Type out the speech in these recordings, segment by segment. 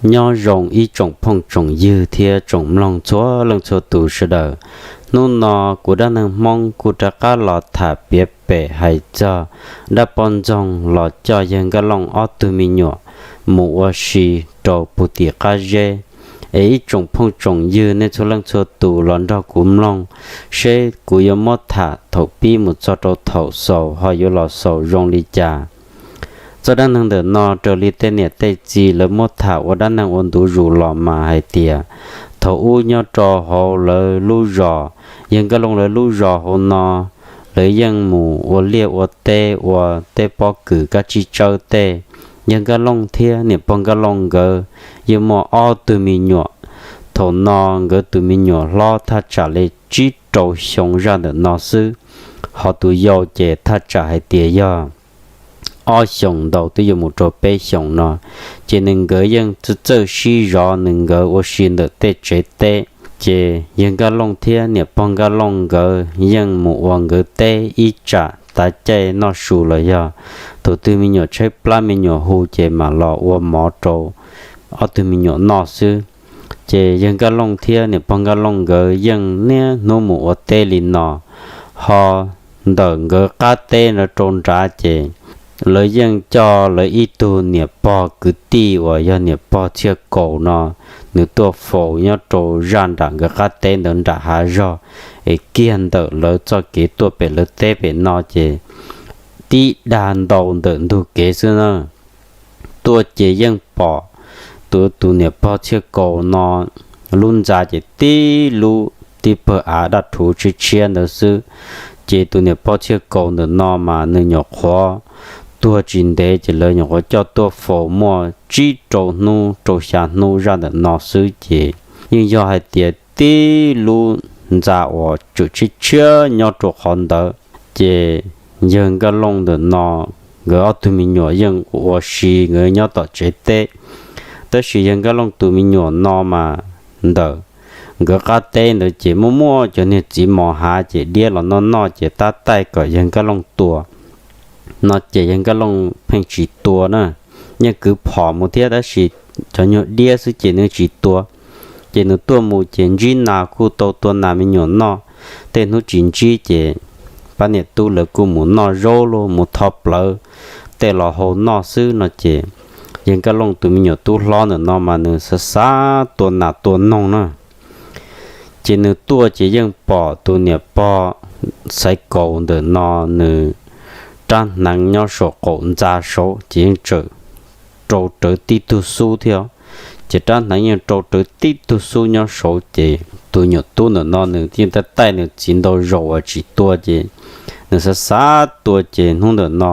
Nyob zoo ib tsoom phooj tsoom ywg thiab tsoom mloog txhua leej txhua tus sawv daws. Hnub no kuv Dab Neeg Hmoob kuj rov qab los tham piav pem hais txog dab poj ntxoog los coj yawg Nkaj Looj ob tug me nyuam mus ua si rau puag tim qab zeb. Es ib tsoom phooj tsoom ywg nej txhua leej txhua tus los nrog kuv mloog seb kuv yuav muab tham thaum pib mus txog rau thaum xaus ho yuav los xaus zoo li cas. Txoj dab neeg ntawm no raws li tej niam tej txiv lawv muab tham ua dab neeg ua ntu zus los mas hais tias, thaum ub nyob rau hauv lawv lub zos, yawg Nkaj Looj lawv lub zos hauv no, lawv yeej mus ua liaj ua teb ua teb pob kws kab tsib tsawb tej. Yawg Nkaj Looj thiab niam pog Nkaj Looj nkawd yeej muaj ob tug me nyuam. Thaum no nkawd tus me nyuam hlob thaj tsam li tsib rau xyoo zaj ntawm no xwb, ho tus yau ces thaj tsam hais tias yog ob xyoos ntau twb yuav mus rau peb xyoos no. Ces nws nkawd yeej txawj txawj sib zov nws nkawd ua si ntawm tej tsev teb. Ces yawg Nkaj Looj thiab niam pog Nkaj Looj nkawd yeej mus ua nkawd teb ib tsam tav caij noj su los yog thaum twg me nyuam tshaib plab me nyuam hu ces mam los ua mov rau ob tug me nyuam noj xwb. Ces yawg Nkaj Looj thiab niam pog Nkaj Looj nkawd yeej niaj hnub mus ua teb li no. Ho ntawm nkawd qab teb no rau nrad ces lawv yeej coj lawv ib tug niam pog kwv tij uas yog niam pog Txhiaj Kaus no, nws tuaj faus nyob rau zaj nram nkawd qab teb ntawd nram hav zog, es kiag ntawm lawv txoj kev tuaj pem lawv teb pem no ces tib dag ntau ntawm ntug kev xwb na. Tuaj ces yeej pom tus, tus niam pog Txhiaj Kaus no lub ntxa ces tib lub tib pawg av daj rhuv tshiab tshiab ntawd xwb. Ces tus niam pog Txhiaj Kaus ntawm no mas nws nyuam qhuav tuag tsis ntev ces lawv nyuam qhuav coj tuaj faus muaj tsib rau hnub rau xya hnub zaj ntawm no xwb ces yeej yog hais tias tib lub ntxa uas tseem tshiab tshiab nyob rau qhov ntawd. Ces yawg Nkaj Looj ntawm no nkawd ob tug me nyuam yeej ua si nkawd nyob tom tsev teb. Tab sis yawg Nkaj Looj tus me nyuam no mas ntawm nkawd qab teb ntawd ces muaj muaj cov niag txiv mos hav ces diab los noj noj ces tab taij kom yawg Nkaj Looj tua no ces yawg Nkaj Looj pheej tsis tua na. Yeej kwv phom mus thiab tab sis cov nyuag diab xwb ces nws tsis tua. Ces nws tuaj mus ces ntsib nas kuj tau tua nas me nyuam noj, tej hnub tsis ntsib ces pab niam tub lawv kuj mus noj zaub los mus tho plawv tej los hau noj xwb no ces yawg Nkaj Looj tus me nyuam tub hlob ntawm no mas nws xav xav tua nas tua noog na. Ces nws tuaj ces yeej pom tus niam pog Xaiv Kaus ntawm no nws rab hneev nyob saum qaum ntxa saud ces yeej tseem rau rawv tib tug xub thiab. Ces rab hneev yeej rau rawv tib tug xub nyob saud ces tus nyuam tub ntawm no nws yeej tab taij nws txiv ntau zaus uas tsis tua ces nws xav xav tua ces hnub ntawm no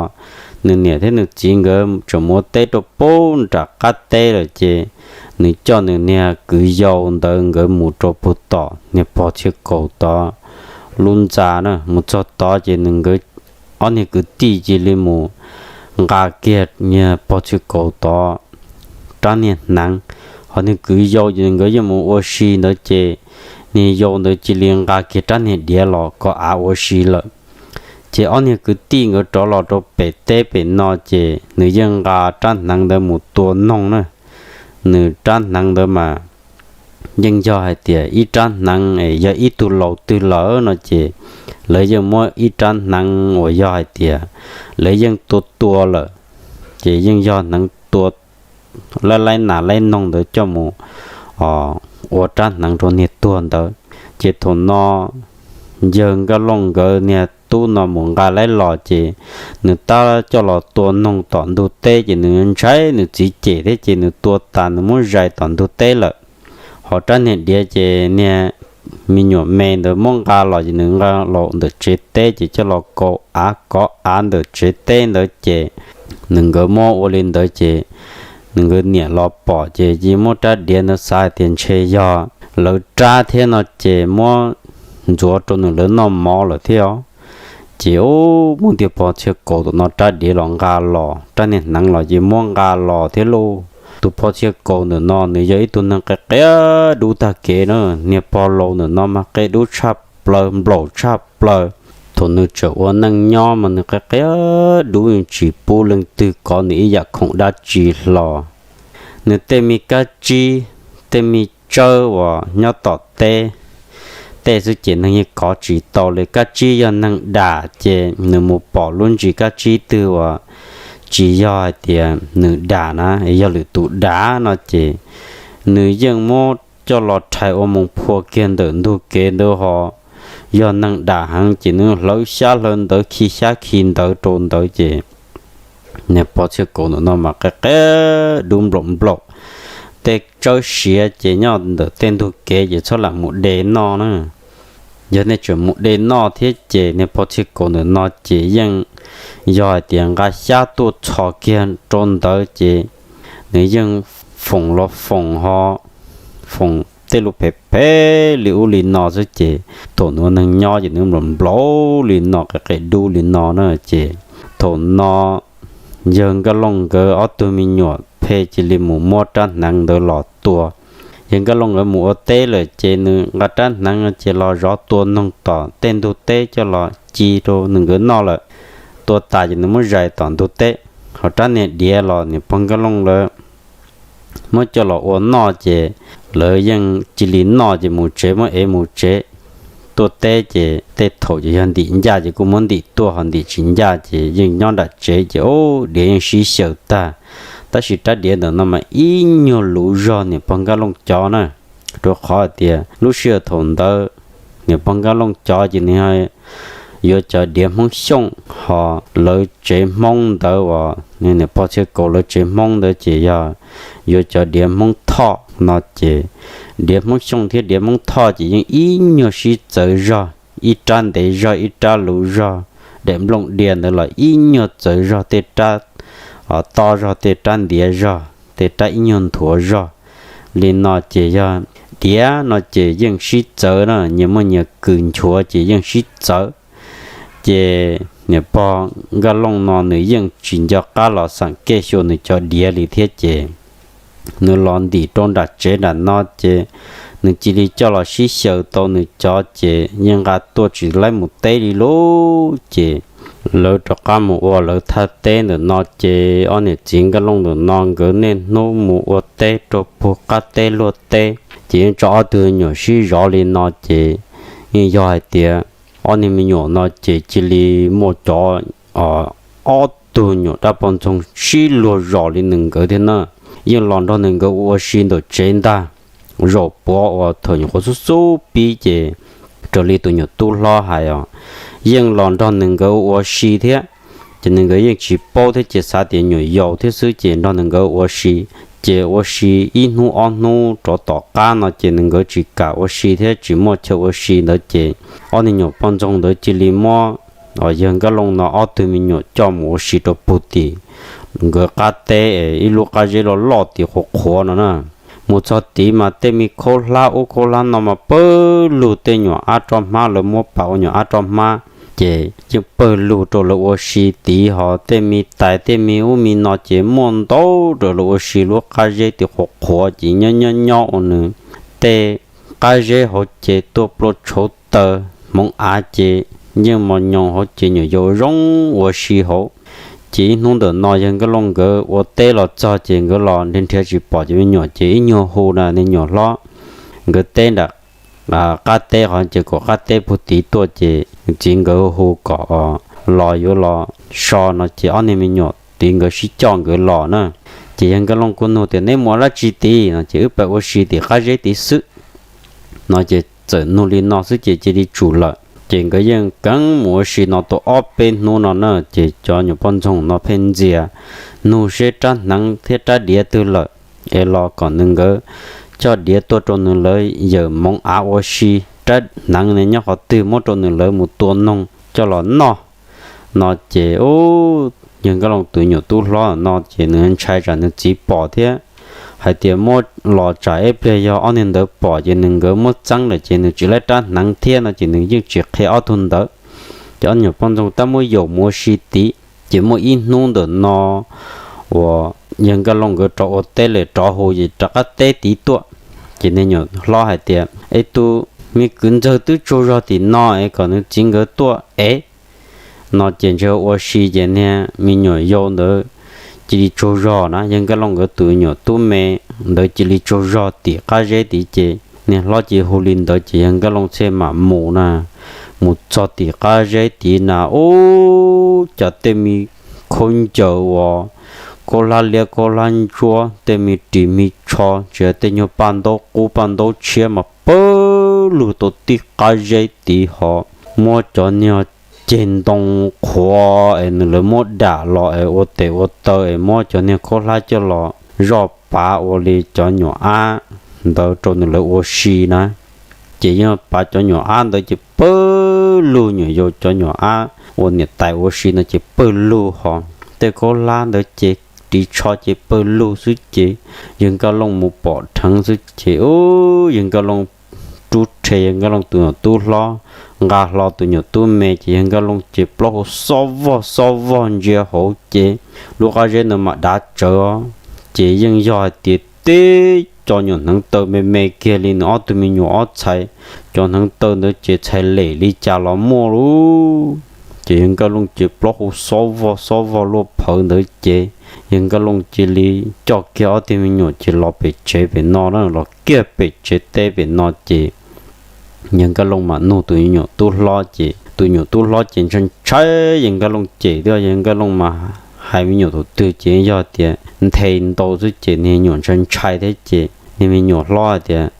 nws niam thiab nws txiv nkawd tseem mus ua teb rau pem nram qab teb lawm ces nws coj nws niag kwv yau ntawd nkawd mus rau puag tom niag pog Txhiaj Kaus tod lub ntxa na. Mus txog tod ces nws nkawd ob niag kwv tij cia li mus nqa kiag niag pog Txhiaj Kaus tod rab niag hneev. Ho niag kwv yau ces nkawd yeej mus ua si ntawd ces niag yau ntawd cia li nqa kiag rab niag diav los kom av ua si lawm. Ces ob niag kwv tij nkawd rov los rau pem teb pem no ces nws yeej nqa rab hneev ntawd mus tua noog na. Nws rab hneev ntawd mas yeej yog hais tias ib rab hneev es yog ib tug laus twg lawm no ces lawv yeej muab ib rab hneev uas yog hais tias lawv yeej tua tua lawm, ces yeej yog hneev tua laib laib nas laib noog ntawd coj mus ua rab hneev rau niag tuag ntawd. Ces thaum no yawg Nkaj Looj nkawd niag tub no mus nqa laib los ces nws tab coj los tua noog tom ntug teb ces nws ntshai nws txiv cem thiab ces nws tua tas nws muab zais tom ntug teb lawm. Ho rab niag diav ces niag me nyuam me ntawd muab nqa los ces nws nqa los ntawm tsev teb ces coj los kaus av kov av ntawm tsev teb ntawd ces nws nkawd muab ua li ntawd ces nws nkawd niam los pom ces yeej muab rab diav ntawd xav hais tias ntshe yog lawv rab thiab no ces muab ntxuav rau nws lawv noj mov lawm thiab os. Ces ub, muab niag pog Txhiaj Kaus tom no rab diav los nqa los, rab niag hneev los ces muab nqa los thiab lauj. Tus pog Txhiaj Kaus ntawm no nws yog ib tug neeg qia qia dub tag kev na, niag pog laus ntawm no mas qia dub tshaj plaws nplaum tshaj plaws. Thaum nws tseem ua neej nyob mas nws qia qia dub tsis pub leej twg kov nws ib yam khoom dab tsi hlo. nws tej me kab tsib, tej me tsawb uas nyob tom teb tej xwb ces neeg yeej kov tsis tau li. Kab tsib yog neeg dam ces nws mus pom lub ntsis kab tsib twg uas tsis yog hais tias nws dam na, yog lwm tus dam no ces nws yeej muab coj los rhais ua moos phua kiag ntawm ntug kev ntawd ho. Yog neeg dam heev ces nws hlawv xyab hlawv ntawv khi xyab khi ntawv rau ntawd ces niag pog Txhiaj Kaus ntawm no mas qe qe dub nplaum nplaum, tej tsawb siav ces nyob ntawm tej ntug kev ces txhob lam mus de noj na. Yog nej tseem mus de noj thiab ces niag pog Txhiaj Kaus ntawm no ces yeej yog hais tias nqa xyab tuaj txhos kiag rau ntawd ces nws yeej foom los foom ho, foom tej lus phem phem li ub li no xwb ces thaum nws ua neeg nyob ces nws nplaum nplaum li no, qe qe dub li no na ces thaum no yawg Nkaj Looj nkawd ob tug me nyuam pheej cia li mus muab rab hneev ntawd los tua. Yawg Nkaj Looj nkawd mus ua teb lawm ces nws nqa rab hneev ces los zov tua noog tom tej ntug teb coj los ci rau nws nkawd noj lawm. Tua tas ces nws muab zais tom ntug teb, ho rab niag diav los niam pog Nkaj Looj lawv muab coj los ua noj ces lawv yeej cia li noj ces mus tsev, muab ev mus tsev. Tuaj teb ces tej thaum ces yog ntim ncaj ces kuj muab ntim tuaj, ho ntim tsis ncaj ces yeej nyob nram tsev ces ub diav yeej sib xyaw tag. Tab sis rab diav ntawm no mas ib nyuag luv zog niam pog Nkaj Looj cov na, rau qhov hais tias lub sij hawm thaum ntawd niam pog Nkaj Looj cov ces nws yuav cov diav Hmoob Xyooj, ho lawv tsev Hmoob ntawd uas niam pog Txhiaj Kaus lawv tsev Hmoob ntawd ces yog yuav cov diav Hmoob Thoj no ces diav Hmoob Xyooj thiab diav Hmoob Thoj ces yeej ib nyuag sib txawv zog, ib rab ntev zog ib rab luv zog, daim nplooj diav ntawd los ib nyuag txawv zog tej rab, to zog tej rab ntiav zog tej rab ib nyuag nthuav zog li no ces yog diav no ces yeej sib txawv na, nyias muaj nyias kws nchuav ces yeej sib txawv. Ces niam pog Nkaj Looj no nws yeej tsis nco qab los xeem kej xyuas nws cov diav li thiab ces nws los ntim rau nram tsev nram no ces nws cia li coj los sib xyaw tau nws cov ces yeej nqa tuaj tsis laib mus teb li lauj. Ces lawv rov qab mus ua lawv thaj teb ntawm no ces ob niam txiv Nkaj Looj ntawm no nkawd niaj hnub mus ua teb rau puag qab teb luag teb ces yeej tso ob tug nyuam sib zov li no ces yeej yog hais tias ob niag me nyuam no ces cia li muaj cov ob tug nyuam dab poj ntxoog sib luag zos li nws nkawd thiab na. Yeej los nrog nws nkawd ua si ntawm tsev ntag. Zaum puav uas thaum nyuam qhuav xub xub pib ces raws li tus nyuam tub hlob hais os, yeej los nrog nws nkawd ua si thiab. Ces nws nkawd yeej tsis paub thiab ces xav tias nyuam yaus thiab xwb ces nrog nws nkawd ua si. Ces ua si ib hnub ob hnub rov tom qab no ces nws nkawd tsis kam ua si thiab tsis muaj chaw ua si ntawd ces ob niag nyuam poj ntxoog ntawd cia li muab yawg Nkaj Looj no ob tug me nyuam coj mus ua si rau puag tim nkawd qab teb es ib lub qab zeb loj loj tim qhuav qhuav no na. Mus txog tid mas tej me khaub hlab ub khaub hlab no mas pawg lug tej nyuam ab roj hmab lawv muab pam ua nyuam ab roj hmab ces yeej pawg lug rau lawv ua si tid, ho tej me tais tej me ub me no ces muaj ntau rau lawv ua si lub qab zeb tim qhuav qhuav ces nyob nyob nyob ua nws tej qab zeb hauv ces tuaj plua tshauv taws, hmoov av ces yeej mos nyoos hauv ces nyuam yaus zoo ua si hauv. Ces ib hnub ntawm no yawg Nkaj Looj nkawd ua teb los txog ces nkawd los nrhiav nrhiav tsis pom cov me nyuam ces ib nyuag hu na, niag nyuam hlob nkawd teb nram qab teb qhov ces kom qab teb puag tid tuaj ces txiv nkawd hu kom los yuav los so no ces ob niag me nyuam txiv nkawd sib coj nkawd los na. Ces yawg Nkaj Looj kuj nug tias neb mus ua dab tsi tid no ces wb pab ua si tim qab zeb tid xwb no ces txawm nug li no xwb ces cia li tsum lawm. Ces nkawd yeej keev mus ua si no tau ob peb hnub no na ces cov nyuam poj ntxoog no pheej ntxias nug seb rab hneev thiab rab diav twg lawm es los kom nws nkawd coj diav tuaj rau nws lawv yawm hmoov av ua si, rab hneev ne nyob qhov twg muab rau nws lawv mus tua noog coj los noj no ces ub, yawg Nkaj Looj tus nyuam tub hlob no ces nws ntshai tsam nws txiv pom thiab hais tias muab los tsam ib pliag yog ob niag ntawd pom ces nws nkawd muab txeeb lawm ces nws tsis laib rab hneev thiab no ces nws yeej tsis qhia ob tug ntawd. Ces ob nyuam poj ntxoog tab muab yaum mus ua si tid. Ces muaj ib hnub ntawm no uas yawg Nkaj Looj nkawd rov ua teb lawm rov hu es rov qab teb tid tuaj. Ces niag nyuam hlob hais tias es tus me kwv ntxawg twb tsaug zog tim no es kom nws txiv nkawd tuaj es no ces ntshe ua si ces niag me nyuam yau ntawd cia li tsaug zog na. Yawg Nkaj Looj nkawd tus nyuam tub me ntawd cia li tsaug zog tim qab zeb tid ces niag hlob cia li hu li ntawd ces yawg Nkaj Looj thiaj mam mus na. Mus txog tim qab zeb tid na, ub, cas tej me khaub ncaws uas khaub hlab liab khaub hlab ntsuab, tej me ris me tsho, tsis hais tej nyuag paj ntaub qub paj ntaub tshiab mas pawg lug tau tib qab zeb tid ho. Muab cov niag ceg ntoo qhuav es nws lawv muab dam los es ua tes ua taw es muab cov niag khaub hlab coj los zoj pav ua li cov nyuam ab ntawd rau nws lawv ua si na. Ces yog pav cov nyuam ab ntawd ces pawg lug, nyuam yaus cov nyuam ab uas niam tais ua si no ces pawg lug ho. Tej khaub hlab ntawd ces ris tsho ces pawg lug xwb ces yawg Nkaj Looj mus pom dheev xwb ces ub, yawg Nkaj Looj rub rhe yawg Nkaj Looj tus nyuam tub hlob, nqa hlo tus nyuam tub me ces yawg Nkaj Looj ces plaub hau xob vog xob vog ntsia hauv ces lub qab zeb ntawd mam dav tsawv os. Ces yeej yog hais tias teb cov nyuam hneev taw me me kiag li nws ob tug me nyuam ob txhais, cov hneev taw ntawd ces txhais lem li cas los muaj lauj. Ces yawg Nkaj Looj ces plaub hau xob vog xob vog luaj phawv ntawd ces yawg Nkaj Looj cia li coj kiag ob tug me nyuam ces los pem tsev pem no na, los kiag pem tsev teb pem no ces yawg Nkaj Looj mas nug tus nyuam tub hlob ces tus nyuam tub hlob ces ntshai ntshai yawg Nkaj Looj cem thiab. Yawg Nkaj Looj mas hais me nyuam thaum twg ces yog tias nthe ntau xwb ces niag me nyuam ntshai ntshai thiab ces niag me nyuam hlob hais tias,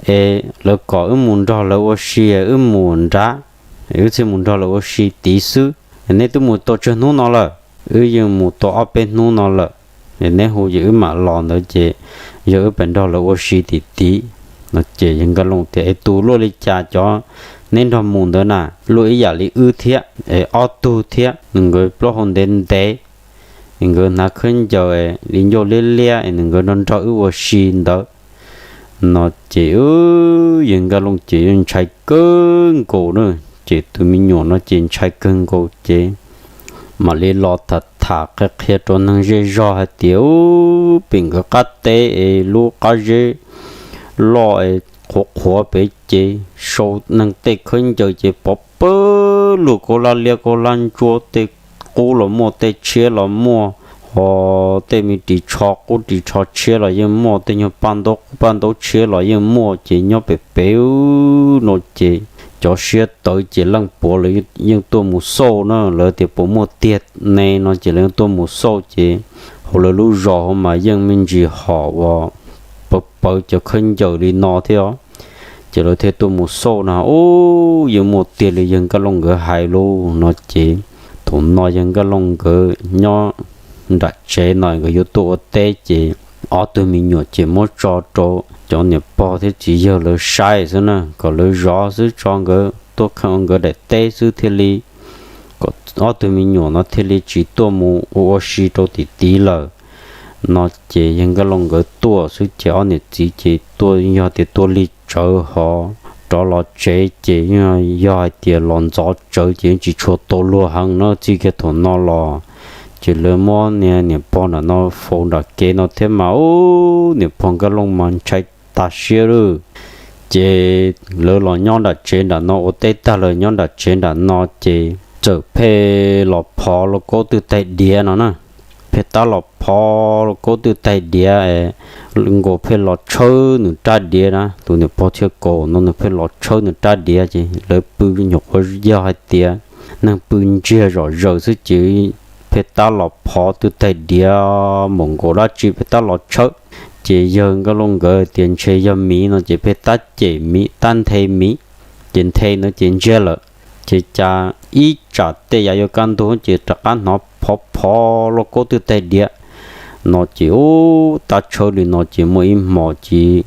Es lawv kom wb mus nrog lawv ua si, wb mus nrad, wb thiaj mus nrog lawv ua si tid xwb. Neb twb mus tau tsawg hnub no lawm? Wb yeej mus tau ob peb hnub no lawm. Neb hu ces wb mam los ntawd ces yog wb pem nrog lawv ua si tim tid no ces yawg Nkaj Looj tias, Es tus luaj li cas cov neb nrog mus ntawd na? Luaj ib yam li wb thiab es ob tug thiab, nws nkawd plaub hau ntev ntev, nkawd hnav khaub ncaws li ncauj liab liab es nws nkawd nrog nrog wb ua si ntawd no ces yawg Nkaj Looj ces yeej ntshai kawg nkaus na. Ces tus me nyuam no ces ntshai kawg nkaus ces mam li los tham tham qhia qhia rau neeg zej zog hais tias, Ub, pem nkawd qab teb es lub qab zeb loj es qhuav qhuav pem ces sau neeg tej khaub ncaws ces pov pawg lug, khaub hlab liab khaub hlab ntsuab, tej qub los muaj tej tshiab los muaj, ho tej me ris tsho qub ris tsho tshiab los yeej muaj, tej nyuag paj ntaub qub paj ntaub tshiab los yeej muaj ces nyob pem pem no ces cov siab tawv ces leej puav lawv yeej tuaj mus xauj na, lawv tias puas muaj tiag ne no ces lawv yeej tuaj mus xauj ces hauv lawv lub zos hauv mas yeej me ntsis hom uas pawv pawv cov khaub ncaws li no thiab os. Ces lawv thiaj tuaj mus xauj na, ub, yeej muaj tiag li yawg Nkaj Looj nkawd hais lauj no ces thaum no yawg Nkaj Looj nkawd nyob nram tsev no nkawd yuav tuaj ua teb ces ob tug me nyuam ces muab tso rau cov niam pog thiab txiv yawg lawv saib xwb na, kom lawv zov xwb tso nkawd tuaj kheej ua nkawd daim teb xwb thiaj li, kom ob tug me nyuam no thiaj li tsis tuaj mus ua ua si rau tim tid lawm no ces yawg Nkaj Looj nkawd tuaj xwb ces ob niam txiv ces tuaj yog tias tuaj lig tsawv hov rov los tsev ces yog hais tias los ntxov tsawv ces yeej tsis tshua tau luag heev no. Txij kiag thaum no los ces lawv muab niag niam pog nram no faus nram kev no thiab mas ub, niam pog Nkaj Looj mas ntshai tas siab lawm. Ces lawv los nyob nram tsev nram no ua teb tag lawm nyob nram tsev nram no ces txawm pheej los phov lauj kaub twj taig diav no na. Pheej tab los phov lauj kaub twj taig diav, nkaus pheej los tshawb nws rab diav na. Tus niam pog thiaj kaus no nws pheej los tshawb nws rab diav ces lawv pw nyuam qhuav yog hais tias neeg pw ntsiag zom zaws xwb ces pheej tab los phov twj taig diav mus nkaus dab tsi pheej tab los tshawb. Ces yawg Nkaj Looj nkawd tias ntshe yog miv no ces pheej tab cem miv tab nthe miv, ces nthe ntawd ces ntsiag lawm. Ces cas ib tsam tej yav yuav kaj ntug ces rov qab hnov phov phov lauj kaub twj taig diav no ces ub, tab tshawb li no ces muaj ib hmos ces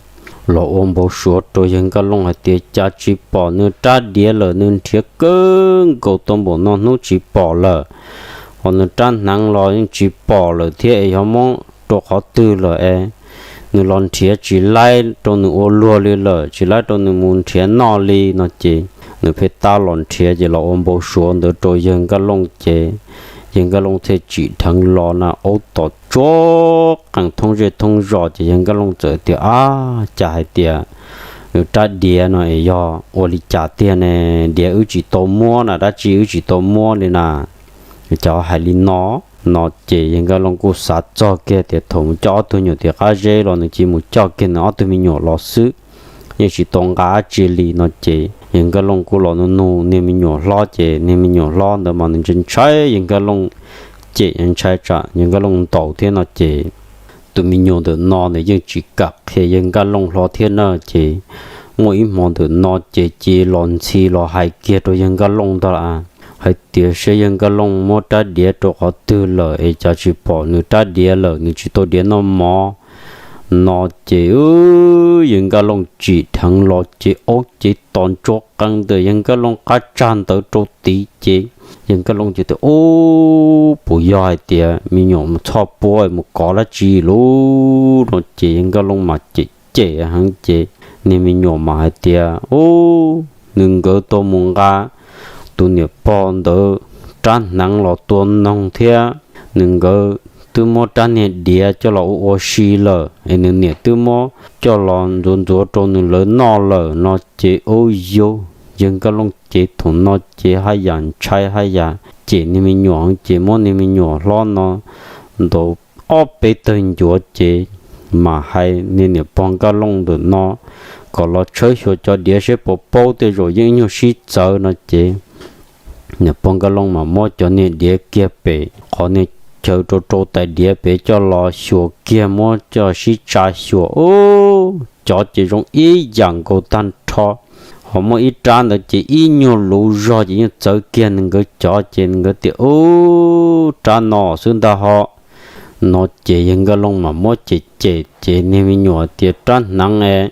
los ua npau suav rau yawg Nkaj Looj hais tias cas tsis pom nws rab diav lawm, nws nrhiav kawg nkaus tau npaum no hnub tsis pom lawm, ho nws rab hneev los yeej tsis pom lawm thiab es yog muab rau qhov twg lawm es nws los nrhiav tsis laib rau nws ua luag li lawm, tsis laib rau nws mus nrhiav noj li no ces nws pheej tab los nrhiav ces los ua npau suav ntawd rau yawg Nkaj Looj ces yawg Nkaj Looj thiaj tsim dheev los na aub tom tsuab qees thoob zej thoob zos ces yawg Nkaj Looj txawm tias, Ab, cas hais tias nws rab diav no es yog ua li cas tiag ne? Diav wb tsis tau muab na, dab tsi wb tsis tau muab li na, cas hais li no? No ces yawg Nkaj Looj kuj xav txog kiag tias thaum mus coj ob tug nyuam tim qab zeb los nws cia li mus coj kiag nws ob tug me nyuam los xwb, yeej tsis tau nqa dab tsi li no ces yawg Nkaj Looj kuj los nug nug niag me nyuam hlob ces niag me nyuam hlob ntawd mas nws ntshai ntshai yawg Nkaj Looj, cem ntshai tsam yawg Nkaj Looj ntaus thiab no ces tus me nyuam ntawm no nws yeej tsis kam qhia yawg Nkaj Looj hlo thiab na ces muaj ib hmo ntawm no ces cia li los ntxhi los hais kiag rau yawg Nkaj Looj ntag lauj, hais tias saib yawg Nkaj Looj muab rab diav rau qhov twg lawm es cas tsis pom nws rab diav lawm, nws tsis tau diav noj mov no ces yawg Nkaj Looj tsim dheev los ces aub ces tos ntsuag qees ntawm yawg Nkaj Looj qab tsag ntawd rau tid ces yawg Nkaj Looj ces tias, Ub, puas yog hais tias me nyuam mus txhoj puab mus kov dab tsi lauj? No ces yawg Nkaj Looj mas cem cem heev ces niag me nyuam mas hais tias, Ub, nws nkawd tau mus nqa tus niam pog ntawd rab hneev los tua noog thiab, nws nkawd twb muab rab niag diav coj los ua ua si lawm es nws niam twb muab coj los ntxuav ntxuav rau nws lawv noj lawm no ces ub, yawg, yawg Nkaj Looj ces thaum no ces haj yam ntshai haj yam cem niag me nyuam heev ces muab niag me nyuam hlob no ntaus ob peb tawg ncuav ces mas hais niag niam pog Nkaj Looj ntawm no kom los tshawb xyuas cov diav seb puas paub, tej zaum yeej ib nyuag sib txawv no ces niam pog Nkaj Looj mas muab cov niag diav kiag pem qhov niag chaw rau rau tais diav pem coj los xyuas kiag, muab coj sib tsa xyuas, ub, cov ces zoo ib yam nkaus tag nrho. Ho muaj ib rab ntawd ces ib nyuag luv zog ces yeej txawv kiag nws nkawd cov ces nws nkawd tias, Ub, rab no xwb ntag ho. No ces yawg Nkaj Looj mas muab cem cem ces niag me nyuam tias rab hneev es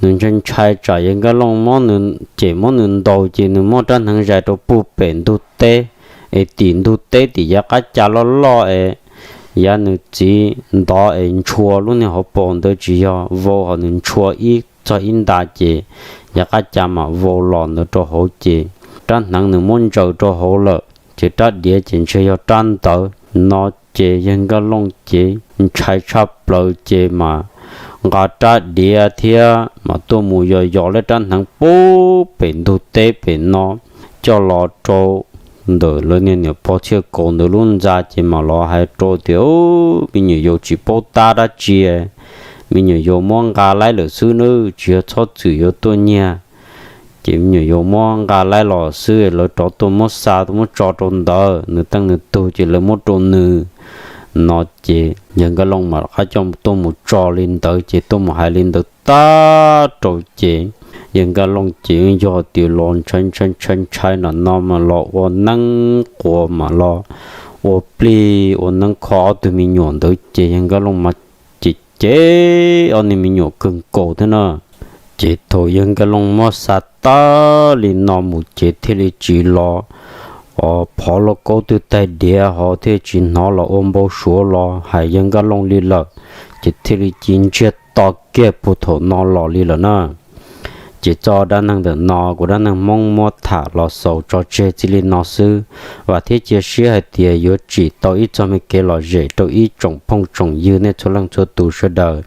nws ntshai ntshai tsam yawg Nkaj Looj muab nws cem muab nws ntaus ces nws muab rab hneev zais rau puag pem ntug teb es tim ntug teb tim yav qab ca loj loj es yav nws txiv ntov es ntshua lub niag hauv paus ntawd tsis yog vau ho nws ntshua ib txog ib nta ces yav qab ca mam vau los ntawd rau hauv ces rab hneev nws muab ntsaws rau hauv lawm ces rab diav ces ntshe yog rab ntawd no ces yawg Nkaj Looj ces ntshai tshaj plaws ces mas nqa rab diav thiab mas tuaj mus yos yos lawv rab hneev puag pem ntug teb pem no coj los rau ntawm lawv niag niam pog Txhiaj Kaus ntawd lub ntxa ces mam los hais rau tias, Ub, me nyuam yaus tsis paub tab dab tsi, me nyuam yaus muab nqa laib lawm xwb nawb, tsis yog txhob txwm yuav tuaj nyiag. Ces me nyuam yaus muab nqa laib los xwb, lawv rov tuaj muab xa tuaj muab tso rau ntawd, nws teej nws tug ces lawv muab rau nws no ces yawg Nkaj Looj mam rov qab coj tuaj mus tso li ntawd ces tuaj mus hais li ntawd tag rau ces yawg Nkaj Looj ces yeej yog tias los ntshai ntshai ntshai ntshai no no mas los ua neeb quas mam los ua plig ua neeb kho ob tug me nyuam ntawd ces yawg Nkaj Looj mas cem cem ob niag me nyuam kawg nkaus thiab na. Ces thaum yawg Nkaj Looj muab xa tag li no mus ces thiaj li tsis los phov lauj kaub twg taig diav ho thiaj tsis hnov los ua npau suav los hais yawg Nkaj Looj li lawm, ces thiaj li ci ntsiag to kiag puag thaum no los li lawm na. Ces txoj dab neeg ntawm no kuv Dab Neeg Hmoob muab tham los xaus tso tseg txij li no xwb, vam thiab cia siab hais tias yuav tsim tau ib txoj me kev lom zem rau ib tsoom phooj tsoom ywg nej txhua leej txhua tus sawv daws.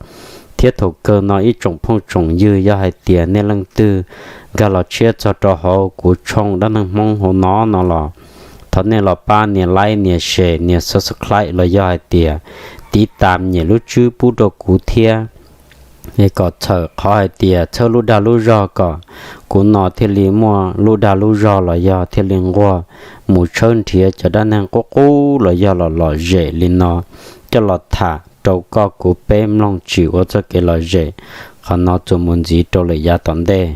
Thiab thaum kawg no ib tsoom phooj tsoom ywg yog hais tias nej leej twg nkag los tshiab txog rau hauv kuv tshooj Dab Neeg Hmoob hauv no no los thov nej los pab nias like nias share nias subscribe los yog hais tias tiv tas nyem lub tswb pub rau kuv thiab. Es kom txhawm qhov hais tias txhawb lub dag lub zog kom kuv no thiaj li muaj lub dag lub zog los yog thiaj li nquag mus tshawb nrhiav cov dab neeg qub qub los yog los lom zem li no coj los tham rau koj kuv peb mloog tsim ua txoj kev lom zem. Qhov no txuas mus ntxiv rau lawm yav tom ntej.